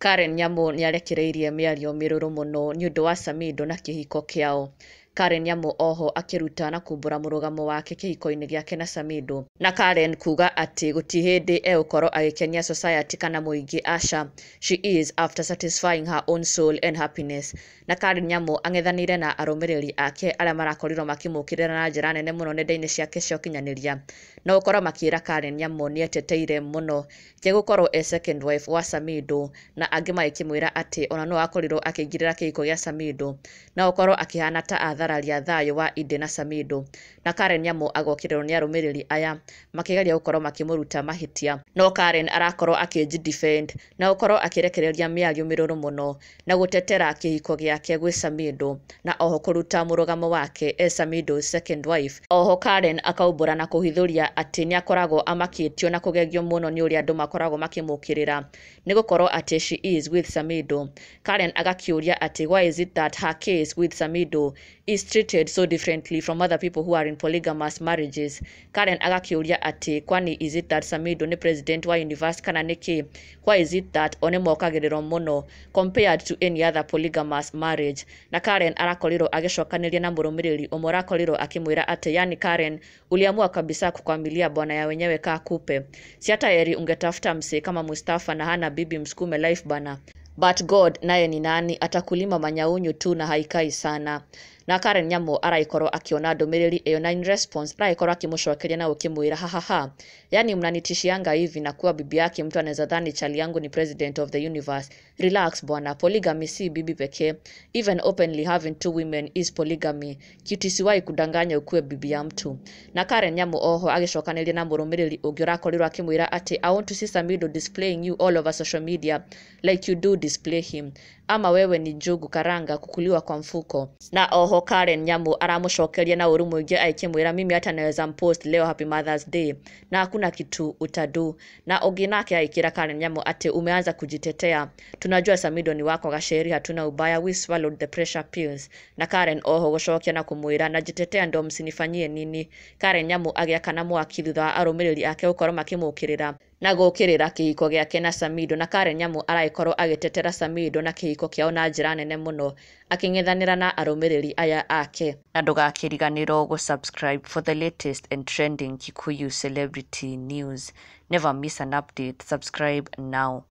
Karen Nyamu nĩarekereirie mĩario mĩrũrũ mũno nĩũndũ wa Samidoh na kĩhiko kĩao. Karen Nyamu oho akĩruta na kumbũra mũrũgamo wake kĩhiko-inĩ gĩake na Samidoh, na Karen kuga atĩ gũtirĩ hĩndĩ egũkorwo agĩkenia society kana mũingĩ, aca, she is after satisfying her own soul and happiness. Na Karen Nyamu ang'ethanĩire na arũmĩrĩri ake arĩa marakorirwo makĩmũkĩrĩra na njĩra nene mũno nenda-inĩ ciake cia ũkinyanĩria, na gũkorwo makĩra Karen Nyamu nĩeteteire mũno gũkorwo e second wife wa Samidoh, na angĩ magĩkĩmwĩra atĩ ona no akorirwo akĩingĩrĩra kĩhiko gĩa Samidoh na gũkorwo akĩhana ta athararia thayũ wa Inde na Samidoh. Na Karen Nyamu agokĩrĩrwo nĩ arũmĩrĩri aya makĩgeria gũkorwo makĩmũruta mahĩtia, no Karen arakorwo akĩji defend na gũkorwo akĩrekereria mĩario mĩrũrũ mũno na gũtetera kĩhiko gĩake gwĩ Samidoh, na oho kũruta mũrũgamo wake e Samidoh's second wife. Oho Karen akaumbũra na kũhithũria atĩ nĩakoragwo amakĩtio na kũgegio mũno nĩ ũrĩa andũ makoragwo makĩmũkĩrĩra nĩ gũkorwo atĩ she is with Samidoh. Karen agakĩũria atĩ why is it that her case with Samidoh is treated so differently from other people who are in polygamous marriages. Karen agakĩũria atĩ kwani is it that Samidoh nĩ president wa universe kana nĩkĩ? Why is it that o nĩmokagĩrĩrwo mũno compared to any other polygamous marriage? Na Karen arakorirwo agĩcokanĩria na mũrũmĩrĩri ũmwe ũrakorirwo akĩmwĩra atĩ yani Karen, uliamua kabisa kukwamilia bwana ya wenyewe kaa kupe, si hata heri ungetafuta msee kama Mustafa na hana bibi msukume life bana. But God naye ni nani, atakulima manyaunyu tu na haikai sana. Na Karen Nyamu araikorwo akiona ndũmĩrĩri ĩyo na in response araikorwo akĩmũcokeria na ũkĩmwĩra hahaha, yani mnanitishianga hivi na kuwa bibi yake mtu anaweza dhani chali yangu ni president of the universe. Relax bwana, polygamy si bibi pekee, even openly having two women is polygamy. Kitu isiwahi kudanganya ukuwe bibi ya mtu. Na Karen Nyamu oho agĩcokanĩria na mũrũmĩrĩri ũngĩ ũrakorirwo akĩmwĩra atĩ I want to see Samidoh displaying you all over social media like you do display him, ama wewe ni njugu karanga kukuliwa kwa mfuko. Na oho Karen Nyamu aramũcokeria na ũru mũingĩ aikĩmwĩra mimi hata naweza mpost leo happy Mother's Day na hakuna kitu utadu. Na ũngĩ nake aikĩra Karen Nyamu atĩ umeanza kujitetea, tunajua Samidoh ni wako gasheri, hatuna ubaya, we swallowed the pressure pills. Na Karen oho gũcokia na kũmwĩra najitetea ndo msinifanyie nini. Karen Nyamu agĩakana mwaki thutha wa arũmĩrĩri ake gũkorwo makĩmũkĩrĩra na gũkĩrĩra kĩhiko gĩake na Samidoh. Na Karen Nyamu aragĩkorwo agĩtetera Samidoh na kĩhiko kĩao na njĩra nene mũno akĩng'ethanĩra na arũmĩrĩri aya ake. Na ndũgakĩriganĩrwo gũ-subscribe for the latest and trending Kikuyu celebrity news. Never miss an update. Subscribe now.